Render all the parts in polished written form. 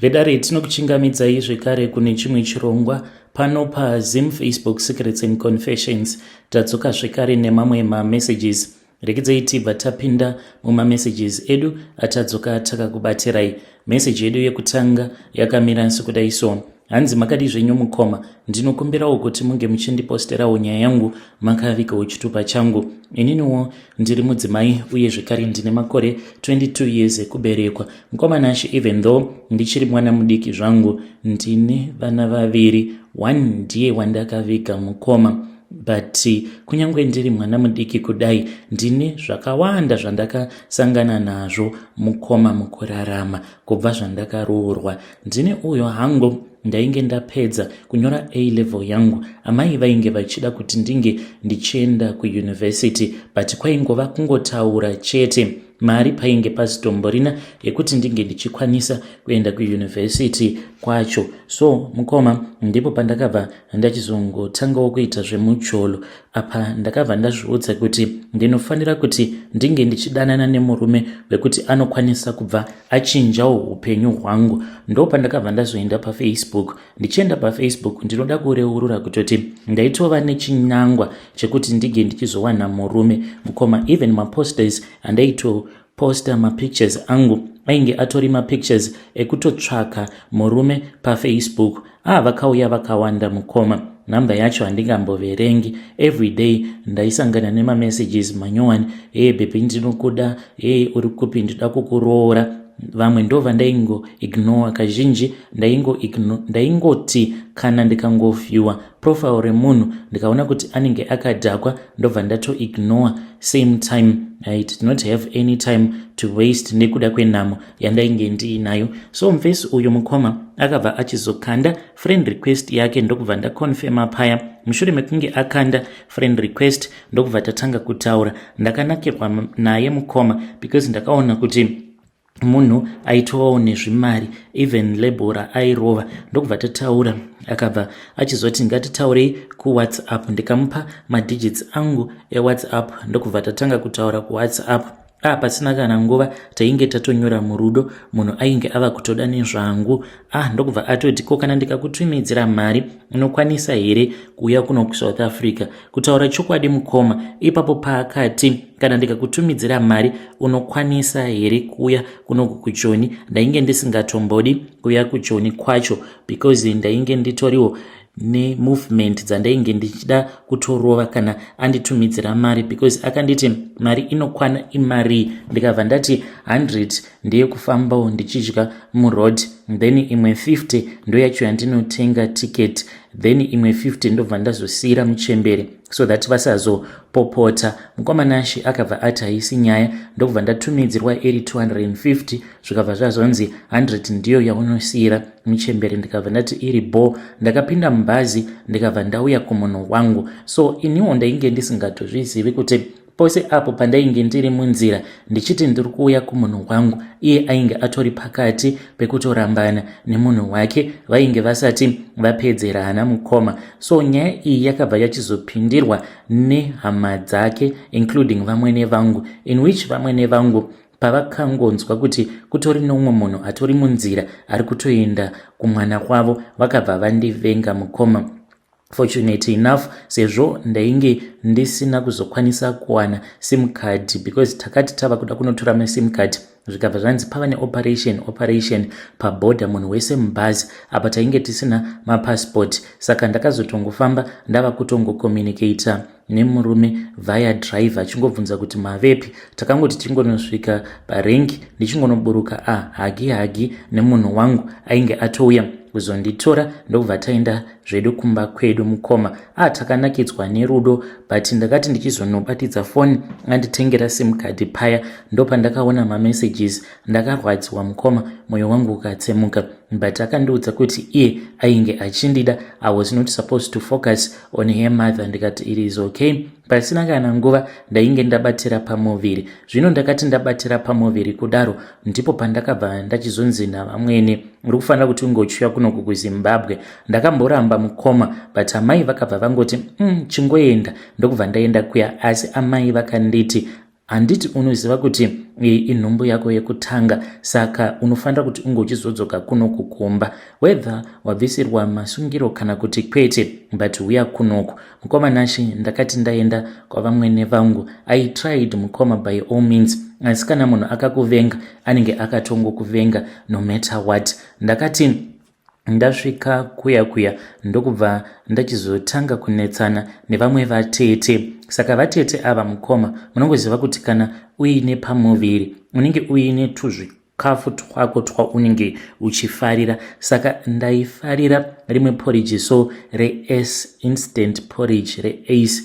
Vedare, tinokuchingamidzai zvekare kune chimwe chirongwa pano paZim Facebook Secrets and Confessions. Tadzoka zvekare nemamwe mamessages. Rekedzai tibva tapinda mumamessages edu atadzoka takakubatirai. Meseji yedu yekutanga yakamira sekudai so. Hanzi, "Makadi zvenyu mukoma? Ndinokumbirawo kuti munge muchindiposterawo nyaya yangu makavigawo chitupa changu. Ininiwo ndiri mudzimai uye zvekare ndine makore 22 years ekuberekwa. Mukoma Nashe, even though ndichiri mwana mudiki zvangu, ndine vana vaviri. One ndiye wandakaviga, mukoma, but kunyange ndiri mwana mudiki kudai, ndine zvakawanda zvandakasangana nazvo, mukoma, mukurarama kubva zvandakaroorwa. Ndine uyo hangu ndainge ndapedza kunyora A level yangu. Amai vainge vachida kuti ndinge ndichienda kuyunivhesity, but kwaingova kungotaura chete. Mari painge pasitomborina yekuti ndinge ndichikwanisa kuenda kuyunivhesity kwacho. So mukoma, ndipo pandakabva ndachizongotangawo kuita zvemucholo. Apa ndakabva ndazviudza kuti ndinofanira kuti ndinge ndichidanana nemurume wekuti anokwanisa kubva achinjawo upenyu hwangu. Ndo pandakabva ndazoenda paFacebook. Ndichienda paFacebook, ndinoda kureurura kutoti ndaitova nechinangwa chekuti ndinge ndichizowana murume, mukoma. Even maposters andaitoposta, mapictures angu ainge atori mapictures ekutotsvaka murume paFacebook. Ah, vakauya vakawanda, mukoma, nhamba yacho handingamboverengi. Every day ndaisangana nemamessages manyowani: 'Hey baby, ndinokuda. Hey, uri kupi? Ndinoda kukuroora.' Vamwe ndo vandaingoignore kazhinji. Ndaingoti kana ndikangoviewa profile remunhu, ndikaona kuti anenge akadhakwa, ndobva ndatoignore same time. I did not have any time to waste nekuda kwenhamo yandainge ndiinayo. So mufesi uyu, mukoma, akabva achizokanda friend request yake, ndokubva ndaconfirma paya. Mushure mekunge akanda friend request, ndokubva tatanga kutaura. Ndakanakirwa naye, mukoma, because ndakaona kuti munhu aitovawo nezvimari, even label raairova. Ndokubva tataura. Akabva achizoti ngatitaurei kuWhatsApp. Ndikamupa madigits angu eWhatsApp, ndokubva tatanga kutaura kuWhatsApp. A, pasina kana nguva tainge tatonyora murudo. Munhu ainge ava kutoda nezvangu. Ah, ndokubva atoti, 'Ko kana ndikakutumidzira mari, unokwanisa here kuuya kuno kuSouth Africa?' Kutaura chokwadi, mukoma, ipapo paakati kana ndikakutumidzira mari unokwanisa here kuuya kunoku kuJoni, ndainge ndisingatombodi kuuya kuJoni kwacho, because ndainge nditoriwo nemovement dzandainge ndichida kutorova kana anditumidzira mari, because akanditi mari inokwana imari. Ndikabva ndati 100 ndeyekufambawo ndichidya muroad, then imwe 50 ndo yacho yandinotenga ticket, then imwe 50 ndobva ndazosiyira muchembere so that vasazopopota. Mukoma Nashe, akabva ati haisi nyaya. Ndokubva ndatumidzirwa iri 250. Zvikabva zvazonzi 100 ndiyo yaunosiyira muchembere. Ndikabva ndati iri bo. Ndakapinda mubhazi, ndikabva ndauya kumunhu wangu. So iniwo ndainge ndisingatozvizivi kuti pose apo pandainge ndiri munzira ndichiti ndiri kuuya kumunhu wangu, iye ainge atori pakati pekutorambana nemunhu wake. Vainge vasati vapedzerana, mukoma. So nyaya iyi yakabva yachizopindirwa nehama dzake, including vamwene vangu, in which vamwene vangu pavakangonzwa kuti kutori nomumwe munhu atori munzira ari kutoenda kumwana kwavo, vakabva vandivenga, mukoma. Fortunate enough, sezvo ndainge ndisina kuzokwanisa kuwana SIM card, because takati tava kuda kunotora maSIM card, zvikabva zvanzi pava neoperation, operation pabhodha, munhu wese mubhazi. Apa tainge tisina mapassport, saka ndakazotongofamba ndava kutongocommunicata nemurume via driver, achingobvunza kuti mavepi. Takangoti tingonosvika parengi, ndichingonoburuka, a hug hug nemunhu wangu ainge atouya kuzonditora, ndokubva taenda zvedu kumba kwedu, mukoma. A, takanakidzwa nerudo, but ndakati ndichizonobatidza foni anditengera SIM card paya, ndopandakaona mamessages. Ndakarwadziwa, mukoma, mwoyo wangu ukatsemuka, but akandiudza kuti iye ainge achindida, I was not supposed to focus on her mother. Ndikati it is okay. Pasina kana nguva ndainge ndabatira pamuviri. Zvino ndakati ndabatira pamuviri kudaro, ndipo pandakabva ndachizonzi navamwene, 'Uri kufanira kuti ungochiuya kunoku kuZimbabwe.' Ndakamboramba, mukoma, but amai vakabva vangoti, chingoenda.' Ndokubva ndaenda kuya, asi amai vakanditi Handiti unoziva kuti iyi inhumbu yako yekutanga, saka unofanira kuti unge uchizodzoka kunoku kumba whether wabvisirwa masungiro kana kuti kwete, but huya kunoku. Mukoma Nashe, ndakati ndaenda kwavamwene vangu. I tried, mukoma, by all means, asi kana munhu akakuvenga anenge akatongokuvenga no matter what. Ndakati ndasvika kuya kuya ndokubva ndachizotanga kunetsana nevamwe vatete. Saka vatete ava, mukoma, munongoziva kuti kana uine pamuviri unenge uine tuzvikafu twako twaunenge uchifarira. Saka ndaifarira rimwe porridge so reAce instant porridge, reAce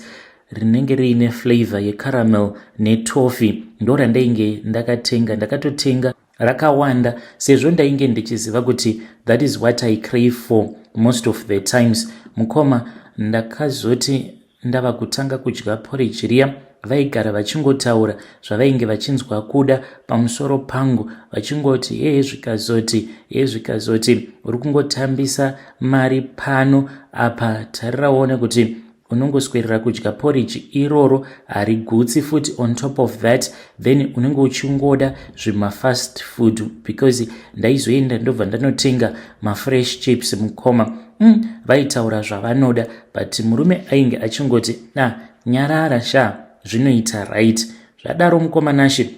rinenge riine flavor yecaramel netoffee. Ndo randainge ndakatenga, ndakatotenga rakawanda sezvo ndainge ndichiziva kuti that is what I crave for most of the times. Mukoma, ndakazoti ndava kutanga kudya porridge riya, vaigara vachingotaura zvavainge vachinzwa kuda pamusoro pangu, vachingoti, "Hee, zvikazoti, hee, zvikazoti, uri kungotambisa mari pano apa. Tariraone kuti unongoswerera kudya porridge iroro, harigutsi futi. On top of that, then unenge uchingoda zvimafast food," because ndaizoenda ndobva ndanotenga mafresh chips, mukoma. Vaitaura zvavanoda, but murume ainge achingoti, "Na nyarara sha, zvinoita right." Zvadaro, mukoma Nashe,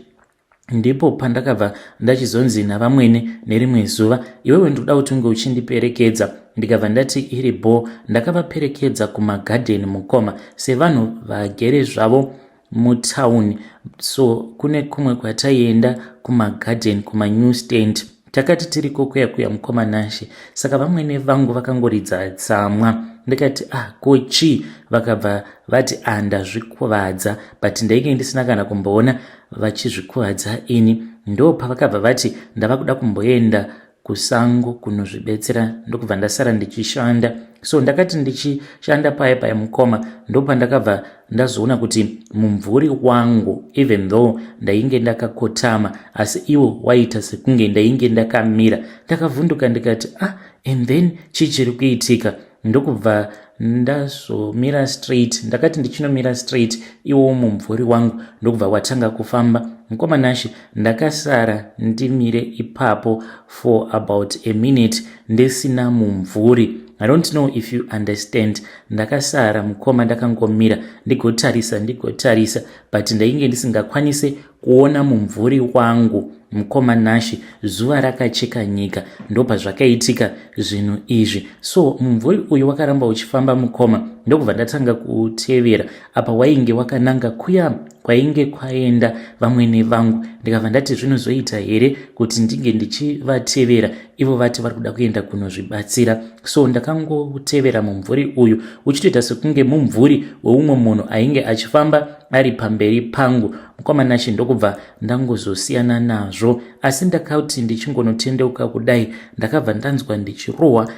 ndipo pandakabva ndachizonzi navamwene nerimwe zuva, "Iwewe, ndoda kuti unge uchindiperekedza." Ndikabva ndati iri bo. Ndakavaperekedza kumagadheni, mukoma, sevanhu vagere zvavo mutauni. So kune kumwe kwataienda kumagadheni, kumanew stand. Takati tiriko kuya kuya, mukoma Nashe, saka vamwene vangu vakangoridza tsamwa. Ndikati, "Ah, ko chii?" Vakabva vati, "Ah, ndazvikuvadza." But ndainge ndisina kana kumboona vachizvikuvadza ini. Ndo pavakabva vati ndava kuda kumboenda kusango kunozvibetsera, ndokubva ndasara ndichishanda. So ndakati ndichishanda paya paya, mukoma, ndopandakabva ndazoona kuti mumvuri wangu, even though ndainge ndakakotama, asi iwo waita sekunge ndainge ndakamira. Ndakavhunduka ndikati, "Ah, and then chii chiri kuitika?" Ndokubva ndazomira straight. Ndakati ndichinomira straight, iwowo mumvuri wangu ndokubva watanga kufamba. Mukoma Nashe, ndakasara ndimire ipapo for about a minute ndisina mumvuri. I don't know if you understand. Ndakasara, mukoma, ndakangomira, ndigotarisa, ndigotarisa, but ndainge ndisingakwanise kuona mumvuri wangu. Mukoma Nashe, zuva rakacheka nyika ndopazvakaitika zvinhu izvi. So mumvuri uyu wakaramba uchifamba, mukoma, ndokubva ndatanga kutevera. Apa wainge wakananga kuya kwainge kwaenda vamwene vangu. Ndikabva ndati, zvinozoita here kuti ndinge ndichivatevera ivo vati vari kuda kuenda kunozvibatsira? So ndakangotevera mumvuri uyu uchitoita sekunge mumvuri weumwe munhu ainge achifamba ari pamberi pangu, mukoma Nashe. Ndokubva ndangozosiyana nazvo. Asi ndakati ndichingonotendeuka kudai, ndakabva ndanzwa ndichirohwa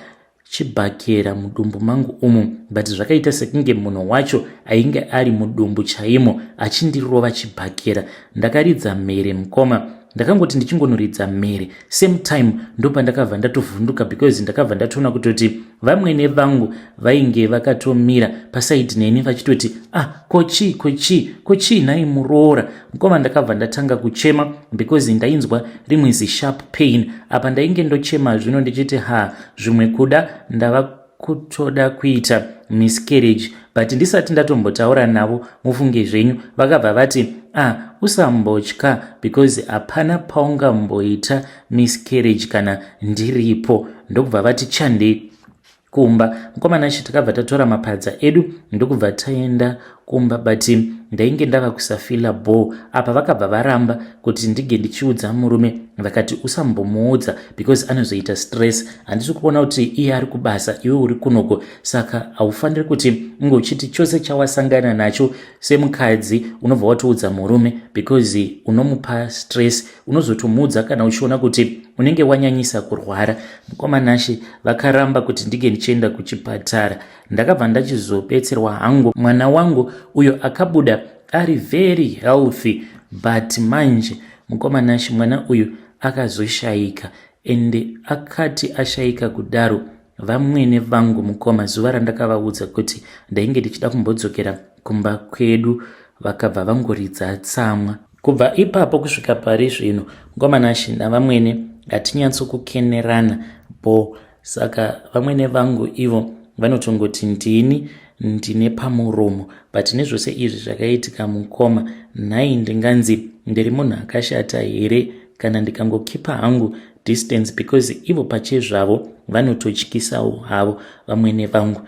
chibhakera mudumbu mangu umu, but zvakaita sekunge munhu wacho ainge ari mudumbu chaimo achindirova chibhakera. Ndakaridza mhere, mukoma. Ndakangoti ndichingonoridza mhere, same time ndopandakabva ndatovhunduka, because ndakabva ndatoona kutoti vamwene vangu vainge vakatomira paside neni vachitoti, "Ah, kochii, kochii, kochii nhai muroora?" Mukoma, ndakabva ndatanga kuchema because ndainzwa rimwe zisharp pain. Apa ndainge ndochema zvino ndichiti, "Ha, zvimwe kuda ndava kutoda kuita miscarriage." But ndisati ndatombotaura navo, mufunge zvenyu, vakabva vati, "Ah, usambotya because hapana paungamboita miscarriage kana ndiripo." Ndokubva vati, "Chandei kumba." Mukoma Nashe, takabva tatora mapadza edu ndokubva taenda kumba, but ndainge ndava kusafeela bho. Apa vakabva varamba kuti ndinge ndichiudza murume. Vakati, "Usambomuudza because anozoita stress. Handisi kuona kuti iye ari kubasa, iwe uri kunoko, saka haufaniri kuti unge uchiti chose chawasangana nacho semukadzi unobva watoudza murume because unomupa stress. Unozotomuudza kana uchiona kuti unenge wanyanyisa kurwara." Mukoma Nashe, vakaramba kuti ndinge ndichienda kuchipatara. Ndakabva ndachizobetserwa hangu. Mwana wangu uyo akabuda ari very healthy, but manje, mukoma Nashe, mwana uyu akazoshayika. Ende akati ashayika kudaro, vamwene vangu, mukoma, zuva randakavaudza kuti ndainge ndichida kumbodzokera kumba kwedu, Vakabva vangoridza tsamwa. Kubva ipapo kusvika pari zvino, mukoma Nashe navamwene hatinyatsokukenerana bho. Saka vamwene vangu ivo vanotongoti ndini ndine pamuromo, but nezvose izvi zvakaitika mukoma, nhai ndinganzi ndiri munhu akashata here kana ndikangokipa hangu distance? Because ivo pachezvavo vanototyisawo havo. Vamwene vangu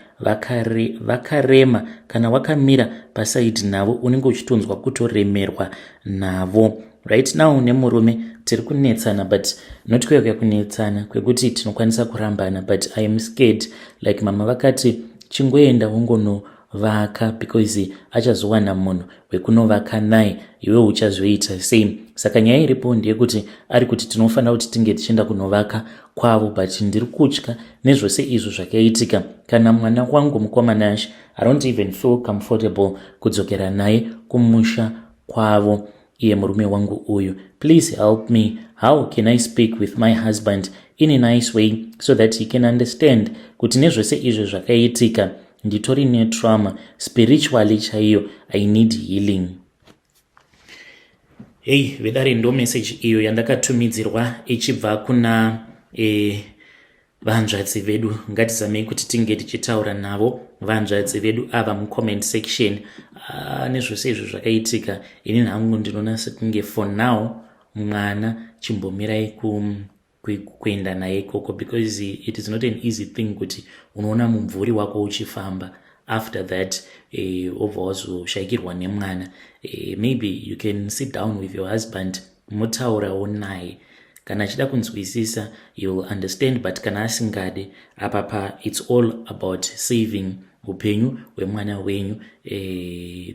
vakarema, kana wakamira pasaidi navo unenge uchitonzwa kutoremerwa navo. Right now nemurume tiri kunetsana, but not kuya kunetsana kwekuti tinokwanisa kurambana, but I am scared. Like mama vakati chingoenda wongonovaka because achazowana munhu wekunovaka naye, iwe uchazoita sei? Saka nyaya iripo ndeyekuti ari kuti tinofanira kuti tinge tichienda kunovaka kwavo, but ndiri kutya nezvose izvo zvakaitika. Kana mwana wangu, mukoma Nash, I don't even feel comfortable kudzokera naye kumusha kwavo iye murume wangu uyu. Please help me. How can I speak with my husband in a nice way so that he can understand kuti nezvose izvo zvakaitika nditori netrauma spiritually chaiyo? I need healing. Hei vedare, ndo message iyo yandakatumidzirwa ichibva kuna vanzvadzi vedu. Ngatizamei kuti tinge tichitaura navo vanzvadzi vedu ava mucomment section. Nezvose izvo zvakaitika, ini hangu ndinoona sekunge for now mwana chimbomirai kuenda naye ikoko, because it is not an easy thing kuti unoona mumvuri wako uchifamba, after that obva wazoshayikirwa nemwana. Maybe you can sit down with your husband, motaurawo naye. Kana achida kunzwisisa, you will understand, but kana asingade, apa pa it's all about saving upenyu hwemwana wenyu.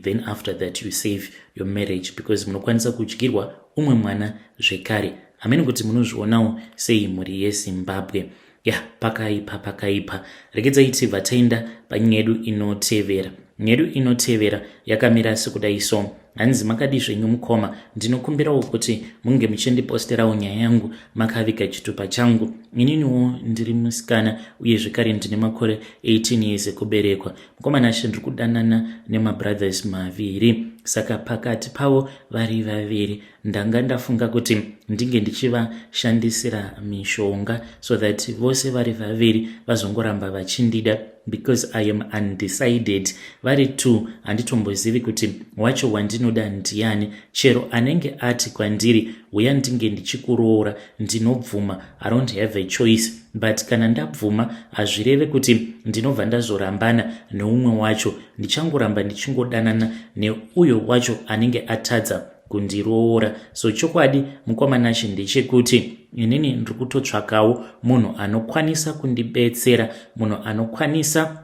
Then after that you save your marriage, because munokwanisa kudyirwa umwe mwana zvekare. Hamene kuti munozvionawo sei, mhuri yeZimbabwe. Ya, pakaipa, pakaipa. Regedzai tibva taenda panyaya yedu inotevera. Nyaya yedu inotevera yakamira sekudai so. Hanzi, "Makadi zvenyu mukoma? Ndinokumbirawo kuti munge muchindiposterawo nyaya yangu makaviga chitupa changu. Ininiwo ndiri musikana uye zvekare ndine makore 18 years ekuberekwa. Mukoma Nashe, ndiri kudanana nemabrothers maviri, saka pakati pavo vari vaviri ndanga ndafunga kuti ndinge ndichivashandisira mishonga so that vose vari vaviri vazongoramba vachindida, because I am undecided. Vari two handitombozivi kuti wacho wandinoda ndiani. Chero anenge ati kwandiri, 'Uya ndinge ndichikuroora,' ndinobvuma. I don't have a choice, but kana ndabvuma hazvireve kuti ndinobva ndazorambana neumwe wacho. Ndichangoramba ndichingodanana neuyo wacho anenge atadza kundiroora. So chokwadi, mukoma Nashe, ndechekuti inini ndiri kutotsvakawo munhu anokwanisa kundibetsera, munhu anokwanisa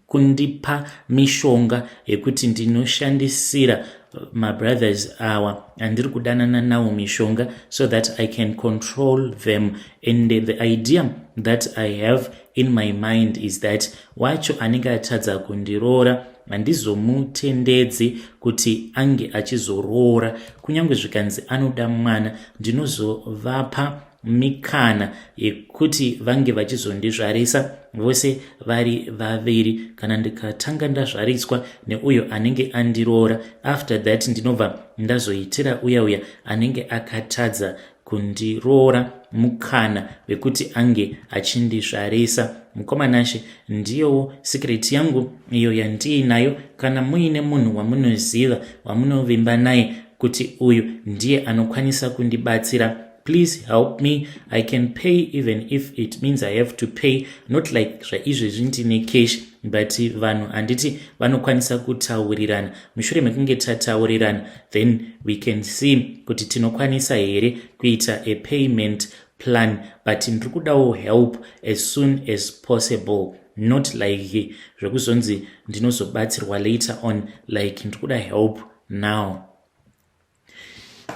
kundipa mishonga yekuti ndinoshandisira mabrothers awa andiri kudanana nawo mishonga so that I can control them. And the idea that I have in my mind is that wacho anenge atadza kundiroora handizomutendedzi kuti ange achizoroora. Kunyange zvikanzi anoda mwana, ndinozovapa mikana yekuti vange vachizondizvarisa vose vari vaviri. Kana ndikatanga ndazvariswa neuyo anenge andiroora, after that ndinobva ndazoitira uya uya anenge akatadza kundiroora mukana wekuti ange achindizvarisa. Mukoma Nashe, ndiyowo secret yangu iyo yandiinayo. Kana muine munhu wamunoziva, wamunovimba naye kuti uyu ndiye anokwanisa kundibatsira, please help me. I can pay even if it means I have to pay. Not like zvaizvezvi ndine cash, but vanhu handiti vanokwanisa kutaurirana? Mushure mekunge tataurirana, then we can see kuti tinokwanisa here kuita a payment plan. But ndiri kudawo help as soon as possible, not like zvekuzonzi ndinozobatsirwa later on. Like ndiri kuda help now."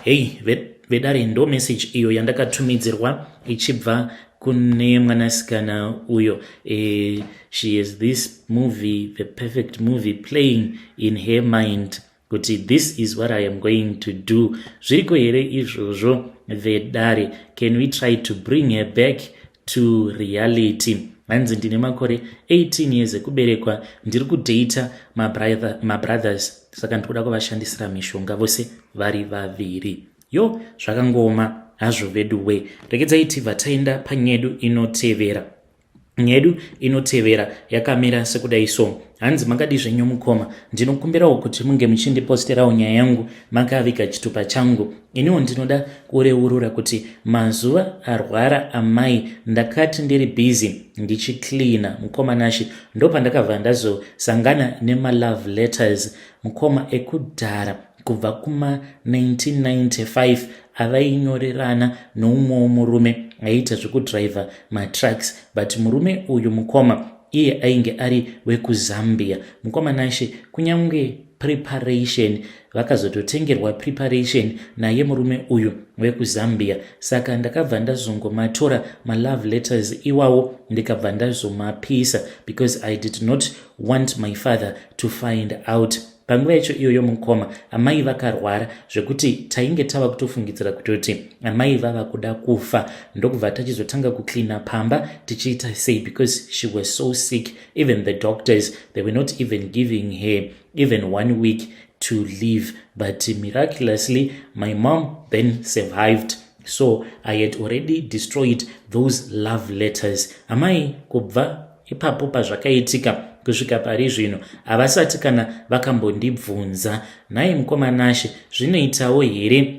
Hei vedare, ndo message iyo yandakatumidzirwa ichibva kune mwanasikana uyo. She has this movie, the perfect movie, playing in her mind kuti this is what I am going to do. Zviriko here izvozvo, vedare? Can we try to bring her back? to reality. Hanzi, "Ndine makore 18 years ekuberekwa, ndiri kudhata mabrothers, saka ndikuda kuvashandisira mishonga vose vari vaviri." Yo, zvakangoma hazvo vedu we. Regedzai tibva taenda panyedu inotevera. Nyedu inotevera yakamira sekudai so. Hanzi, "Makadi zvenyu mukoma? Ndinokumbirawo kuti munge muchindiposterawo nyaya yangu makaviga chitupa changu. Iniwo ndinoda kureurura kuti mazuva arwara amai, ndakati ndiri busy ndichicleana, mukoma Nashi, ndopandakabva ndazosangana nemalove letters, mukoma, ekudhara kubva kuma1995 avainyorerana noumwewo murume aiita zvekudhiraivha matrucks. But murume uyu, mukoma, iye ainge ari wekuZambia. Mukoma Nashe, kunyange preparation vakazototengerwa preparation naye murume uyu wekuZambia. Saka ndakabva ndazongomatora malove letters iwawo, ndikabva ndazomapisa because I did not want my father to find out. Panguva yacho iyoyo, mukoma, amai vakarwara zvekuti tainge tava kutofungidzira kutoti amai vava kuda kufa. Ndokubva tachizotanga kucleana pamba tichiita sei because she was so sick. Even the doctors, they were not even giving her even one week to live, but miraculously my mom then survived. So I had already destroyed those love letters. Amai kubva ipapo pazvakaitika kusvika pari zvino havasati kana vakambondibvunza. Nhai mukoma Nashe, zvinoitawo here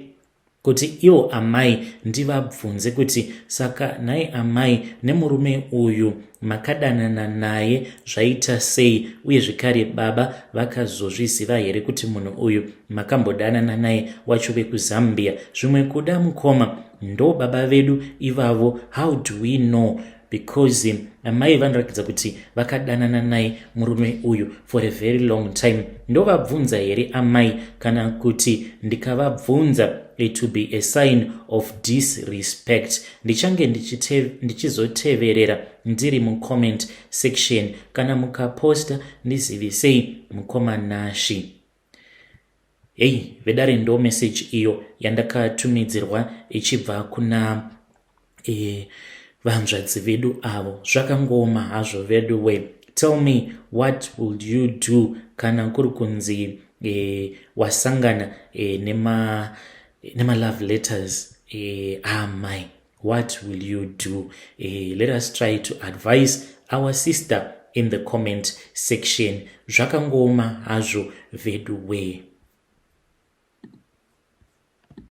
kuti ivo amai ndivabvunze kuti, saka nhai amai, nemurume uyu makadanana naye zvaita sei? Uye zvekare baba vakazozviziva here kuti munhu uyu makambodanana naye wacho vekuZambia? Zvimwe kuda, mukoma, ndo baba vedu ivavo. How do we know? Because amai vanoratidza kuti vakadanana naye murume uyu for a very long time. Ndovabvunza here amai, kana kuti ndikavabvunza it will be a sign of disrespect? Ndichange ndichizoteverera ndiri mucomment section. Kana mukaposta, ndizivisei, mukoma Nashi." Hei vedare, ndo message iyo yandakatumidzirwa ichibva kuna vanzvadzi vedu avo. Zvakangoma hazvo vedu we. Tell me, what would you do kana kuri kunzi wasangana nemalove letters amai? What will you do? Let us try to advise our sister in the comment section. Zvakangoma hazvo vedu we.